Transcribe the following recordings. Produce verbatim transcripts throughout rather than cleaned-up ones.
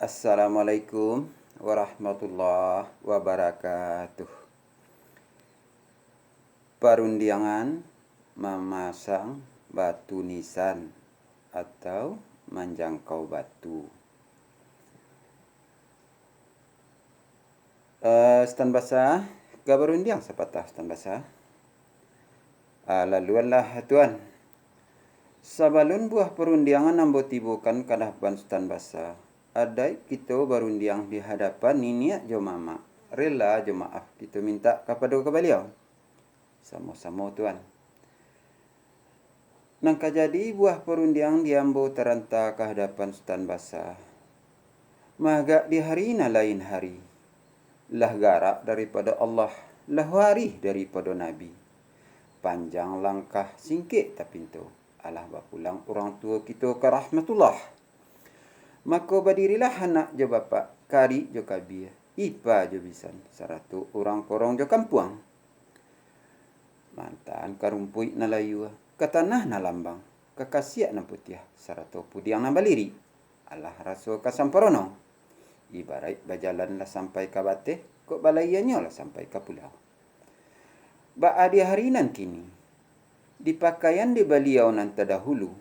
Assalamualaikum warahmatullahi wabarakatuh. Parundiangan mamasang batu nisan atau manjangkau batu. Eh, Sutan Basa, ka barundiang sapatah, Sutan Basa. Ah, laluanlah, Tuan. Sabalun buah parundiangan ambo tibokan ka hadapan Sutan Basa, adaik kito barundiang di hadapan niniak jo mamak, rela jo maaf kito mintak kapado ka baliau. Samo-samo, Tuan. Nan ka jadi buah parundiang di ambo taranta ka hadapan Sutan Basa. Maagak di hari nan lain hari. Lah garak daripado Allah, lah warih daripado Nabi. Panjang langkah, singkek tapinto. Alah bapulang urang tuo kito ka rahmatullah. Mako badirilah anak jo bapak, karik jo kabia, ipa jo bisan, sarato urang korong jo kampuang. Mantaan ka rumpuik nan layua, ka tanah nan lambang, ka kasiak nan putiah, sarato pudiang nan balirik. Alah raso ka samparono. Ibaraik bajalan lah sampai ka bateh, kok balayia nyo lah sampai ka pulau. Baa di hari nan kini, di pakaian di baliau nan tadahulu,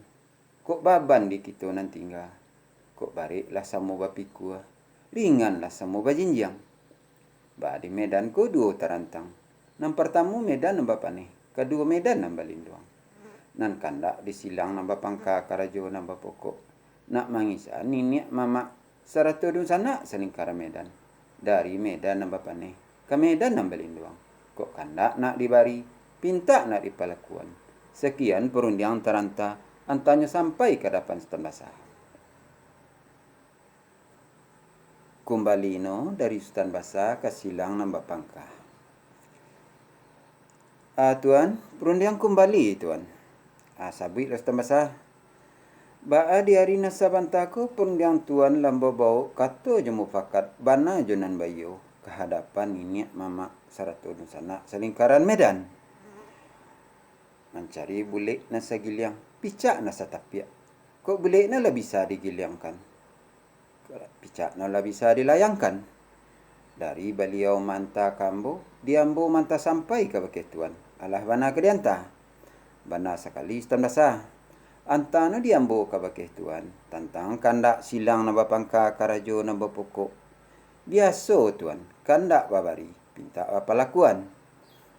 kok baban di kito nan tingga, kok barek lah samo bapikua, ringan lah samo bajinjiang. Baa di medan ko duo tarantang, nan partamo medan nan bapaneh, kaduo medan nan balinduang. Nan kandak disilang nan bapangka karajo nan bapokok, nak mangisan niniak mamak sarato dunsanak salingkaran medan, dari medan nan bapaneh ka medan nan balinduang. Kok kandak nak dibari, pintak nak dipalakuan. Sakian parundiang taranta, antanyo sampai ka dapan Sutan Basa. Kumbalino dari Sutan Basa ka silang nan bapangka. Ah, Tuan, parundiang kumbali, Tuan. Ah, sabuiklah Sutan Basa. Baa di ari nan sabanta ko parundiang Tuan lah babaok kato jo mupakat bana jo nan baiyo ka hadapan niniak mamak sarato dunsanak salingkaran medan. Mancari bulek nan sagiliang, picak nan satapiak. Kok bulek nan lah bisa digiliangkan, picak nan lah bisa dilayangkan. Dari baliau manta ka ambo, di ambo manta sampai kabake Tuan. Alah bana ka dianta. Bana sakali Sutan Basa. Antano di ambo kabake Tuan, tantang kandak silang nan bapangka karajo nan bapokok. Biaso Tuan, kandak babari, pintak bapalakuan.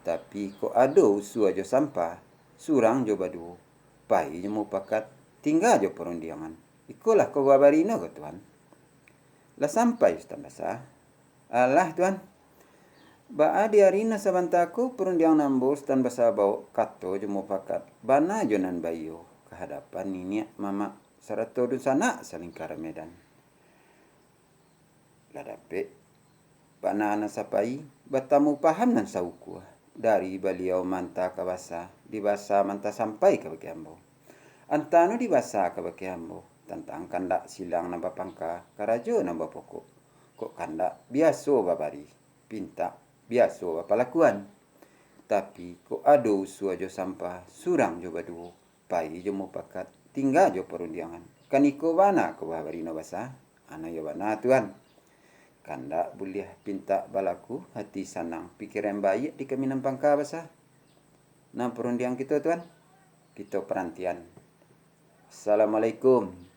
Tapi kok ado usua jo sampa, surang jo baduo, pai jo mupakat, tingga jo parundiangan. Ikolah ko babarino ko, Tuan. Lah sampai, Sutan Basa? Alah, Tuan. Baa di ari nan sabanta ko parundiang nan ambo Sutan Basa baok kato jo mupakat, bana jo nan baiyo ka hadapan niniak mamak sarato dunsanak salingkaran medan. Lah dapek bana nan sapai, batamu paham nan saukua, dari baliau manta ka basa, di basa manta sampai kabake ambo. Antano di basa kabake ambo, tantang kandak silang nan bapangka, karajo nan bapokok. Kok kandak biaso babari, pintak biaso bapalakuan. Tapi, kok ado usua jo sampa, surang jo baduo, pai jo mupakat, tingga jo parundiangan. Kaniko bana ko babarino basa? Ano iyo bana, Tuan. Kandak buliah pintak balaku, hati sanang, pikiran baiak di kami nan pangka basa. Nan parundiang kito, Tuan. Kito parantian. Assalamualaikum.